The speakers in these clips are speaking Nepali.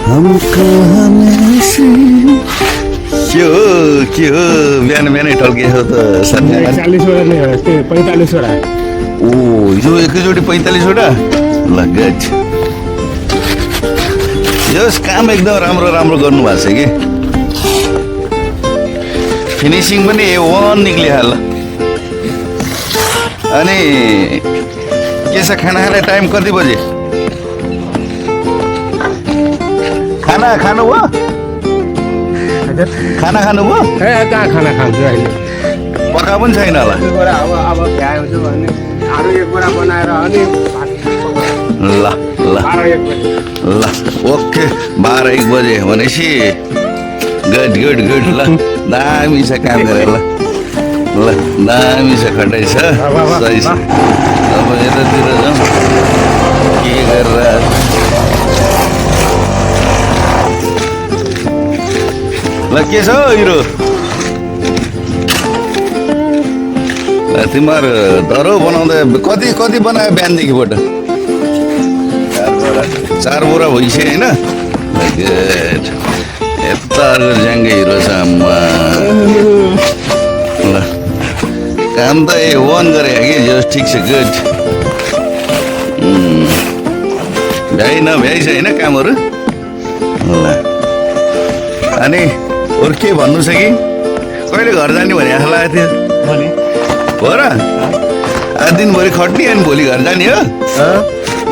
हमको हमेशा के हो बिहान बिहानै टल्किएको त साथी 41वटा नै हो, त्यो 45वटा। ओ यो एकैचोटि 45वटा लगेज यस काम एकदम राम्रो राम्रो गर्नुभएको छ कि फिनिसिङ पनि A1 निक्लिहाल्यो। अनि के छ खाना खाने टाइम कति बजे? खाना खानुभयो? खाना खानुभयो? ए कहाँ खाना खान्छु अहिले, पका पनि छैन होला। अब भ्याउँछु भने अरू एक बोरा बनाएर अनि ल ल 12-1 बजे। ल ओके 12-1 बजे भनेपछि गुड गुड गुड ल दामी छ काम गरेर ल दामी छ खटाइ छ सही छ। अब यतातिर जाउँ के गरेर ल के छ हिरो तिमीहरू दह्रो बनाउँदा कति कति बनायो बिहानदेखिबाट? 4 बोरा भइसक्यो होइन? गुड यता ज्याङ्गे हिरो छ आम्मा। ल काम त A1 गरे कि जो ठिक छ गुड। भ्याइ नभ्याइ छ होइन कामहरू? ल अनि अरू के भन्नु छ कि कहिले घर जाने भने आशा लागेको थियो हो र? आज दिनभरि खट्ने अनि भोलि घर जाने हो?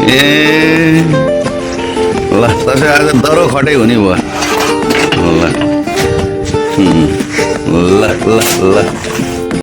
ए ल त्यसो आज दह्रो खटाइ हुने भयो। ल ल ल ल